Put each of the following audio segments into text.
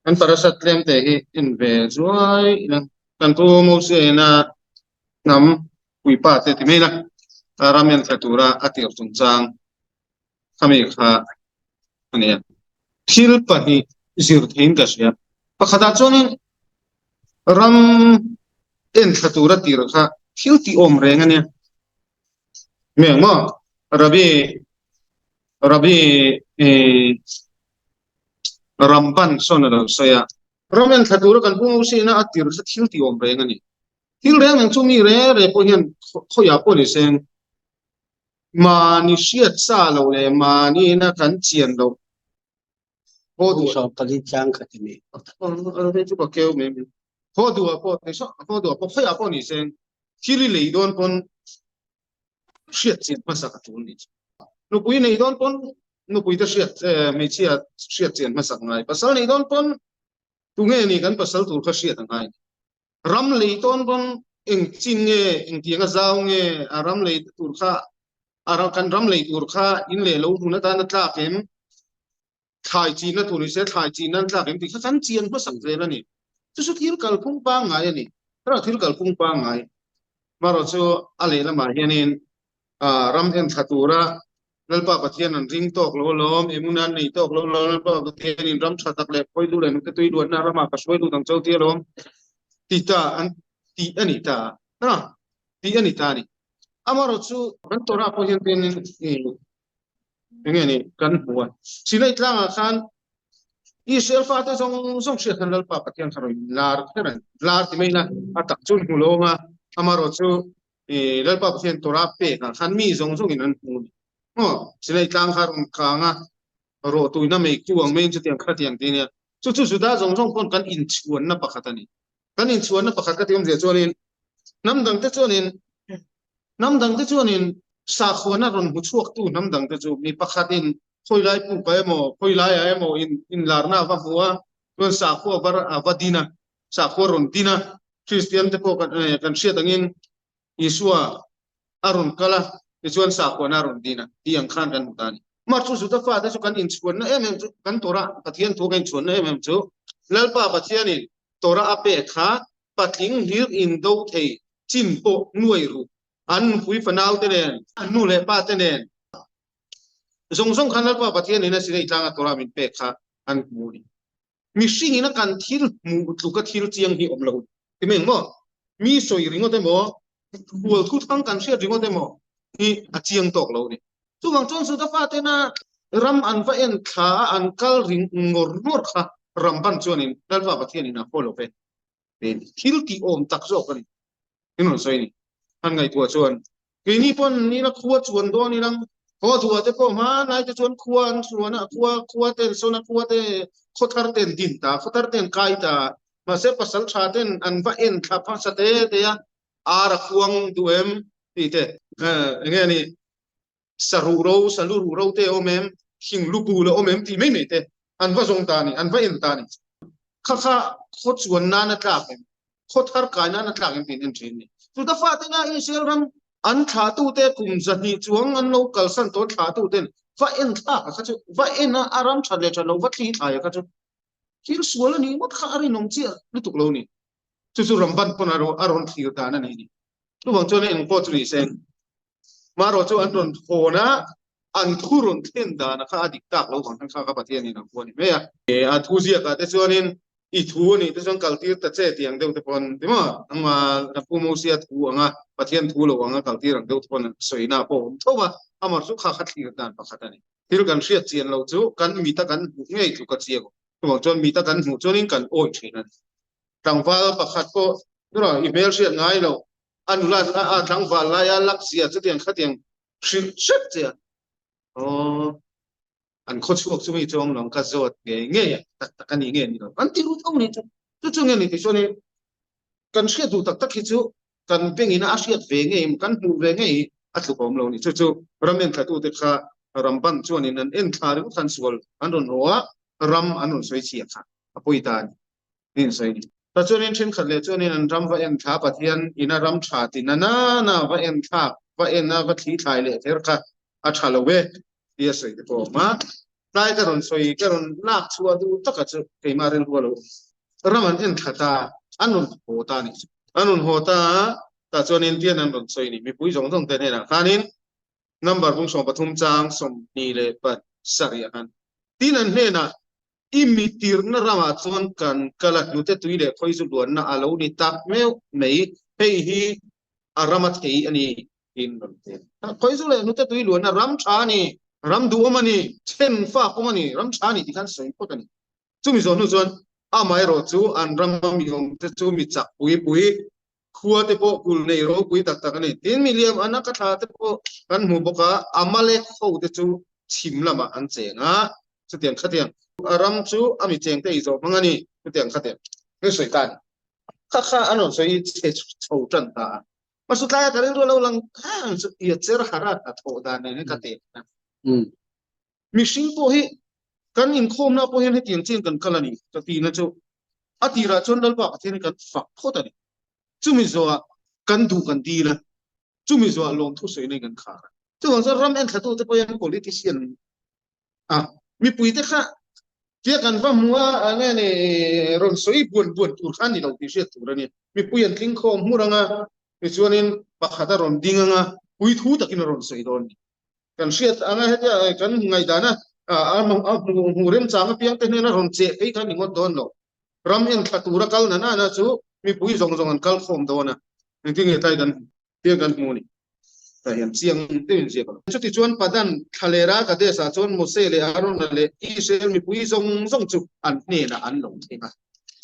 Kan parasha tlem te hi en ve zuai ila kan pu Moses-a hnam puipa te ti mai ila ram en thla tura a tir chungchang khami kha a ni a. Thil pahnih zir theiin ka hria. Pakhatah chuanin ram en thla tura tir kha thil tih awm reng a nia. Mi ang maw? Rabbi Rabbi Ramban sawn a lo sawi a. Ram en thla tura kan pu Mosina a tir kha thil tih awm reng a ni. Thil reng reng chu mi re re pawh hian khawiah pawh ni seng mahni hriat sa lo leh mahniina kan chian loh haw duh Sawm pali tlang khat a ni. Hei chu ka keu mai mai. Haw duhah pawh haw duhah pawh khawiah pawh ni seng thil i lei dawn pawn hriat chian hmasak a tul ni chu. Nupui nei dawn pawn nupui te hriat hmeichhia hriat chian hmasak ngai. Pasal nei dawn pawn tunge ni kan pasal tur kha hriat a ngai. Ram lei tawn pawn eng chin nge engtiang a zau nge a ram lei tur kha a kan ram lei tur kha in leh lo hmun atana tlak em thlai chinna tur ni se thlai chinna an tlak em tih kha kan chian hmasak zel a ni. Chu chu thil kalphung pangngai a ni. Erawh thil kalphung pangngai marawh chu a lehlamah hianin ram en thla tura Lalpa Pathian an ring tawk lo alawm, emun an nei tawk lo alawm, Lalpa Pathianin ram tha tak leh khawi lu leh nute tui luatna ramah ka hruai lut ang cho ti alawm ti ta an tih a ni ta a, tih a ni ta a ni. Amarawh chu kan Torah pawh hian tin eng nge ni kan hmu a, Sinai tlangah khan Israel fate zawng zawng hriat khan Lalpa Pathian kha rawn lar kher a ni. Lar ti mai ila a tak chu an hmu lo ang a, amarawh chu Lalpa Pathian Torah pekah khan mi zawng zawngin an hmu a ni. Aw, Sinai tlang kha rawn kang a, rawhtuina meiku ang maiin chutiang khatiang ti a nia. Chu chu Juda zawng zawng pawn kan inchhuanna pakhat a ni. Kan inchhuanna pakhat ka ti awmzia chuanin hnam dangte chuanin hnam dangte chuanin sakhuana rawn hmu chhuaktu hnam dangte chu mi pakhatin khawilai pupa emaw khawilaiah emaw in inlarna a va hmu a, chuan sakhua va a va din a, sakhua rawn din a, Kristian te pawh kan kan hriat angin Isua a rawn kal a, tichuan sakhuana a rawn din a tih ang khan kan hmu ta a ni. Mah chu Juda fate chu kan inchhuanna em em chu kan Torah Pathian thu kan inchhuanna em em chu Lalpa Pathianin Torah a pek kha patling hlir indo thei chin pawh nuai ruh an nupui fanau te nen an nu leh pa te nen zawng zawng khan Lalpa Pathianin a Sinai tlanga Torah min pek kha an hmu a ni. Mihring ina kan thil hmuh tluka thil chiang hi awm lo ti mai ang maw? Mi sawi ringawt emaw, hual thu thang kan hriat ringawt emaw hi a chiang tawk lo a ni. Chuvang chuan Juda fatena ram an va en thla a an kal ring ngawr ngawr kha Ramban chuanin Lalpa Pathianin a haw lo ve. Thil tih awm tak zawk a ni. In rawn sawi a ni. Han ngaihtuah chuan keini pawn nila khua chuan dawn ila haw duah te pawh hmanlai te chuan khua an chuan a, khua khua te an sawn a, khua te khaw thar te an din ta, khaw thar te an kai ta. Mahse pasal tha ten an va en thla hmasa te te a, ar a khuang duh em tih te eng nge ni sa ruh ro, sa lu ruh ro te a awm em, thing lu bul a awm em tih mai mai te an va zawng ta a ni, an va en ta a ni. Kha kha khaw chuan nan a tlak em, khaw thar kai nan a tlak em tiin en thin a ni. Chuta fate nga Israel ram an thlahtute kum zahnih chuang an lo kalsan tawh thlahtuten va en thlak a kha chu, va en a, a ram that leh that loh va thli thlai a kha chu thil sual a nih ngawt kha a rinawm chiah lutuk lo a ni. Chu chu Ramban pawn a rawn thlir dan a ni a ni. Chuvang chuan engpawh chu ni se Marawh chu an rawn hawn a, an thu rawn thlen dan kha a dik tak lo vang khan kha kha Pathianin a hua ni mai a. A thu ziakah te chuanin i thu a nih te chuan kaltir ta che tih ang deuh te pawn ti maw? Nangmah Pu Mosia thu anga Pathian thu lo anga kaltir ang deuh te pawn sawina pawh a awm tho a, amah chu kha kha thlir dan pakhat a ni. Thil kan hriat chian lo chu kan mita kan hmuh ngei tluk a chiang. Chuvang chuan mita kan hmuh chuanin kan awih thin a ni. Tlangval pakhat pawh i hmel hriat ngai lo a nula a tlangval laia lak zia chutiang khatiang hrilh hrep che a, aw an khaw chhuak chu mi chuang lo ka zawt ngei ngei a, tak tak a ni nge ni lo an ti ru tho ni chu, chu chu nge ni tih chuanin kan hriat duh tak tak hi chu kan bengin a hriat ve ngei kan hmuh ve ngei a tluk awm lo ni, chu chu ram enthlatute kha Ramban chuanin an enthla ringawt khan sual an rawn haw a, ram an rawn sawi chhia kha a pawi ta a ni. Nin sawi ni. Ta chuanin thenkhat leh chuanin an ram va en thla Pathian ina ram tha ti na na na va en thlak va en a va thli thlai leh kher kha a tha lo e tia sawi te pawh a awm a. Tlai ka rawn sawi, ka rawn lak chhuah duh taka chu keimah rilru a lo ram an en thla ta, an rawn haw ta a nih chu. An rawn haw ta a, tah chuan Indian an rawn sawi a ni. Mipui zawng zawng te hnenah khanin number bung 13 chang 27 ah khan tin an hnenah i mi tirhna ramah chuan kan kal a, hnute tui leh khawi zu luanna a lo ni tak meuh mai, hei hi a rama thei a ni tiin rawn ti a. Khawi zu leh hnute tui luanna ram tha a ni, ram duhawm a ni, then fak awm a ni, ram tha a ni tih khan sawi phawt a ni. Chumi zawh hnu chuan amaherawh chu an rama mi awmte chu mi chak pui pui Khua te pawh kul nei ropui tak tak a ni. Tin, miliam ana ka thla te pawh kan hmu bawk a, Amalek ho te chu chhim lamah an cheng a, chutiang khatiang a ram chu a mi cheng te ei zawh hmang a ni, chutiang khatiang kan sawi ta a ni. Kha kha an rawn sawi chhe chho tan ta a. Mahse tlaia ka rilru a lo lang khan chu i cher harh a, a thawh dan nen hian ka teh a. Mihring pawh hi kan inkhawmna pawh hian hetiang chian kan kal a ni ka tihna chu a tirah chuan Lalpa Pathian hi kan fak phawt a ni. Chumi zawhah kan duh kan dil a, chumi zawhah lawmthu sawina in kan khar a. Chuvang chuan ram enthlatu te pawh hian politician a mipuite kha tia kan va hmu a, enge ni rawn sawi buan buan tur kha a ni lo tih hriat tur a ni. Mipui an tling khawm hmur ang a, tichuanin pakhat a rawn ding ang a, puithu takin a rawn sawi dawn a ni. Kan hriat anga hetia kan ngaihdana a hmuh remchang apiang te hnena rawn cheh phei kha ni ngawt dawn lo. Ram en thla tura kal na nana chu mipui zawng zawng an kal khawm dawn a, engtin nge tlai kan tiang kan hmu ni tah hian chiang deuhin ziak a lo. Chutichuan Padan thlalera Kadesh-ah chuan Mose leh Arona leh Israel mipui zawng zawng chu an hnenah an lo thleng a.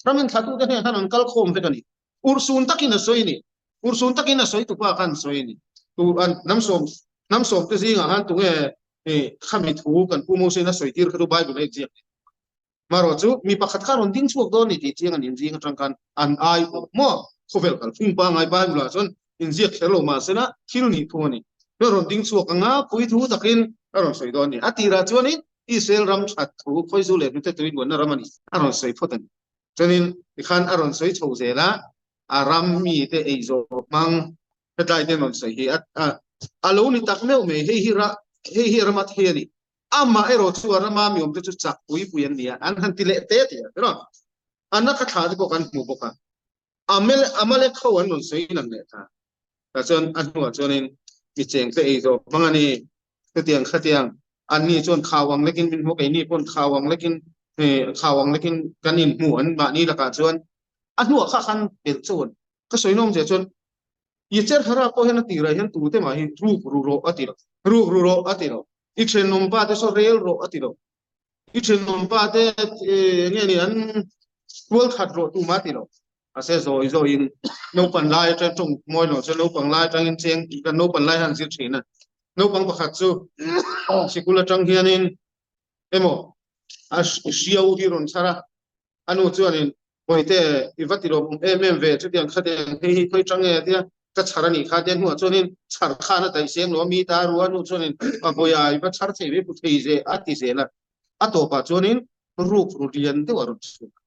Ram en thlatute hnenah khan an kal khawm vek a ni. Urhsun takin a sawi a ni. Urhsun takin a sawi tupa khan sawi a ni. Tu an hnam sawm hnam sawm te zingah khan tunge khami thu kan Pu Moses a sawi tir kha chu Bible a inziak ni. Marawh chu mi pakhat kha rawn ding chhuak dawn ni tih chiang a ni. Zing atang khan an ai awh maw? Khawvel kalphung pangngai Bible ah chuan inziak kher lo mahsela thil nih thung a ni. Chuan rawn ding chhuak anga puithu takin a rawn sawi dawn a ni. A tirah chuanin Israel ram that thu khawizu leh hnute tui luanna ram a ni. A rawn sawi phawt a ni. Chuanin tikhan a rawn sawi chho zel a, a ram mite ei zawh hmang hetlai te an rawn sawi hi a a lo ni tak meuh mai, hei hi hei hi a rama thei a ni. Amah erawh chu a rama mi awmte chu chak pui pui an ni a, an han ti leh te te a, tiraw? A naka thla te pawh kan hmu bawk a. Amel Amalek ho an rawn sawi lang leh ta. Tah chuan a hnuah chuanin mi chengte ei zawh hmang a ni. Chutiang khatiang anni chuan khau ang lekin min hmu, keini pawn khau ang lekin khau ang lekin kan inhmu an mahni lakah chuan a hnuah kha khan belh chu a ni. Ka sawi nawm zia chuan Yetzer Hara pawh hian a tirah hian tute mah hi ruk ru rawh a ti lo, ruk ru rawh a ti lo, i thenawm pa te saw rel rawh a ti lo. I thenawm pa te nge ni an tual khat rawh tumah ti lo. Mahse zawi zawiin naupang lai atang tawng mawi lo chuan naupang lai atangin cheng kan naupang lai han zir thin a. Naupang pakhat chu sikul atang hianin emaw a hriau hi rawn chhar a, A nu chuanin, Bawihte, i va ti lawm em em ve, chutiang khatiang hei hi khawi tang nge a tia, ka chhar a nih kha tia hnuah chuanin chhar khan a daih seng lo a, mi ta ru a nu chuanin, A Bawiha, i va chhar thei ve pu thei ze a ti zel a, a tawpah chuanin ruk ru lian deuh a rawn chhuak a.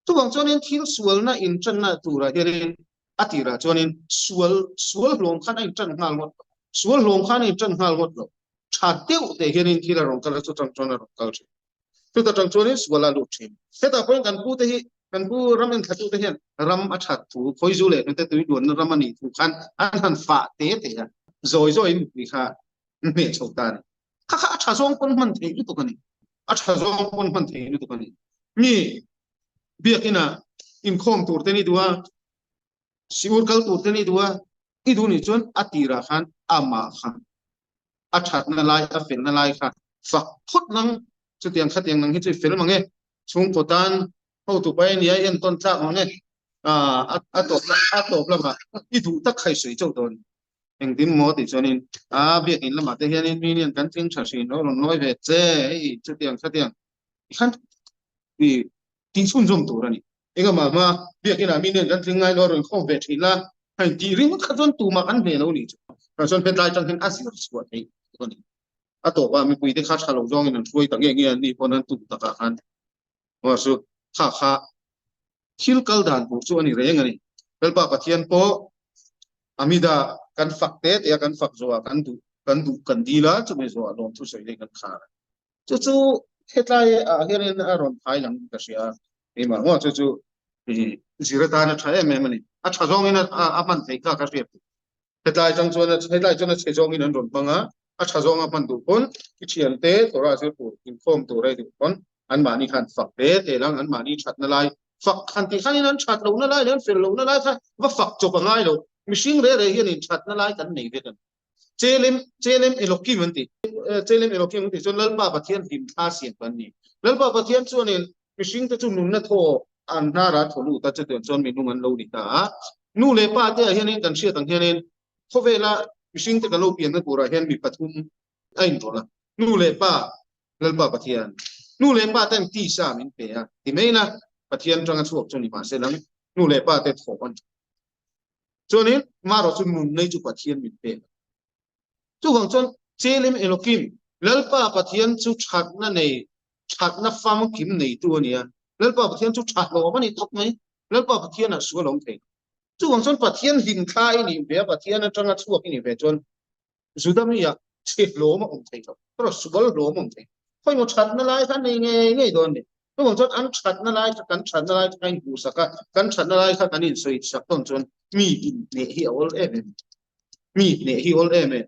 Chuvang chuanin thil sualna inṭanna turah hianin a tirah chuanin sual sual hlawm khan a inṭan nghal ngawt lo, sual hlawm khan a inṭan nghal ngawt lo, ṭha deuh teh hianin thil a rawn kal a, chutang chuan a rawn kal ṭhin. Chuta tang chuanin sual a lut thin. Hetah pawhin kan pute hi, kan pu ram enthlatu te hian ram a that thu, khawizu leh hnute tui luanna ram a nih thu khan an han fah te te a, zawi zawiin mipui kha an hneh chho ta a ni. Kha kha a tha zawng pawn hman theih lutuk a ni. A tha zawng pawn hman theih lutuk a ni. Mi biakina inkhawm tur te ni duh a, siur kal tur te ni duh a, i duh nih chuan a tirah khan amah kha a thatna lai, a felna lai kha fak phawt nang, chutiang khatiang nang hi chu i fel mang e, chhungkaw tan hotu pa i nia, i entawn tlak mang e, a tawp a tawp lamah i duh tak kha i sawi chauh dawn. Engtin maw tih chuanin a biakinn lamah te hianin mi nian kan tling tha hrin lo rawn lawi ve che, hei chutiang khatiang khan i tih chhunzawm tur a ni. Engah mah biakinn ah mi nian kan tling ngai lo a rawn khawm ve thin la, hei tih ringawt kha chuan tumah kan hneh lo nih chu. Tah chuan hetlai tang hian a zir chhuah theih a ni. A tawpah mipui te kha tha lo zawngin an hruai ta nge nge an ni pawn an tum takah khan maw chu kha kha thil kal dan tur chu a ni reng a ni. Lalpa Pathian pawh Amida kan fak te te a kan fak zawhah kan duh kan duh kan dil a chumi zawhah lawmthu sawi leh kan khar a. Chu chu. Hetlai ah hianin a rawn thai lang ka hria a, keimah ngawt chu chu zir atana tha em em a ni. A tha zawngin a hman theih kha ka hriat duh. Hetlai atang chuan hetlai chuan a chhe zawngin an rawn hmang a, a tha zawnga hman duh pawn i thiante Torah zir tur inkhawm tur a i duh pawn anmahni khan fak hle hle lang, anmahni thatna lai fak han tih khanin an that lohna lai leh an fel lohna lai kha va fak chawp a ngai lo. Mihring reh reh hianin thatna lai kan nei vek a ni. Chelem, Chelem Elokim an ti. Chelem Elokim an tih chuan Lalpa Pathian hlimthla siam kan ni. Lalpa Pathian chuanin mihringte chu nunna thaw an hnara thaw lut a, chutiang chuan minung an lo ni ta a. Nu leh pa te ah hianin kan hriat ang hianin khawvela mihringte kan lo pianna turah hian mi pathum a inrawlh a. Nu leh pa, Lalpa Pathian. Nu leh pa ten tisa min pe a, ti mai ila Pathian tanga chhuak chu ni mahse lang nu leh pa te thawh an Chuanin marawh chu nun nei chu Pathian min pek a. Chuvang chuan Chelem Elokim, Lalpa Pathian chu thatna nei, thatna famkim neitu a ni a. Lalpa Pathian chu that lo awm a ni tawp mai. Lalpa Pathianah sual a awm thei lo. Chuvang chuan Pathian hlimthla i nih ve a, Pathian atanga chhuak i nih ve chuan Juda mi ah chhe hlawm a awm thei lo, erawh sual hlawm a awm thei. Khawimaw thatna lai kha nei ngei ngei dawn ni. Chuvang chuan an thatna lai kha kan thatna lai kha kan inhmuhsak a, kan thatna lai kha kan insawisak tawn chuan mi inhneh hi a awl em em. Mi hneh hi awl em em.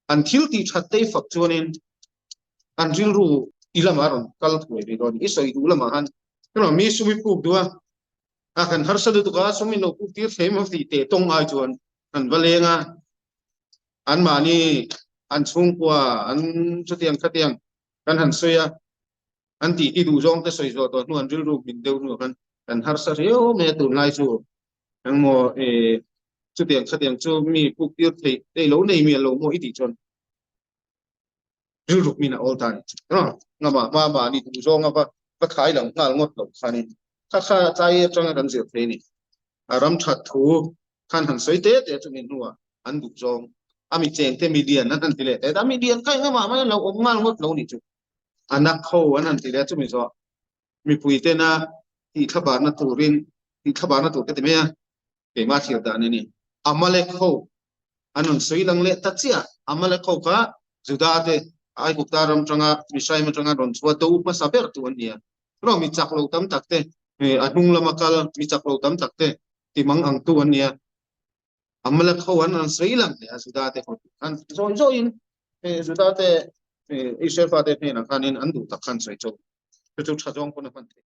An thil tih that te i fak chuanin an rilru i lamah a rawn kal thuai ve dawn. I sawi duh lamah khan mi sum i puk duh a, a kan harsa lutuk a, sum in lo puk tir thei maw tih teh tawng ai chuan an va leng a, anmahni an chhungkua an chutiang khatiang kan han sawi a, an tih ti duh zawng te sawi zawh tawh hnu an rilru min deuh hnu ah khan kan harsa riau mai a tunlai chu engmaw eh chutiang khatiang chu mi puk tir theih ei lo nei mial lo maw i tih chuan rilruk min a awl ta a ni ngama hma mahni duh zawnga va va khai lang nghal ngawt loh khanin kha kha tlai atanga kan zir thei a ni a ram that thu khan han sawi te te chumi hnuah an duh zawng a mi cheng te mi lian an han ti leh te a mi lian kha engmah mai an lo awm nghal ngawt lo ni chu a nak ho an han ti leh chumi zawh mipui tena tih thlabarna turin tih thlabarna tur ka ti mai a keimah thlir dan a ni. Amalek ho an rawn sawi lang leh ta chiah. Amalek ho kha Juda te Aigupta ram atanga Misraim atanga rawn chhuah do hmasa ber tu an ni a. Rawh mi chak lo tam tak te, a hnung lama kal mi chak lo tam tak te ti mang ang tu an ni a. Amalek ho an rawn sawi lang leh a Juda te ho khan zawi zawiin Juda te Israel fate hnenah khanin an duh tak khan sawi chauh. Chu chu tha zawng pawn a hman theih.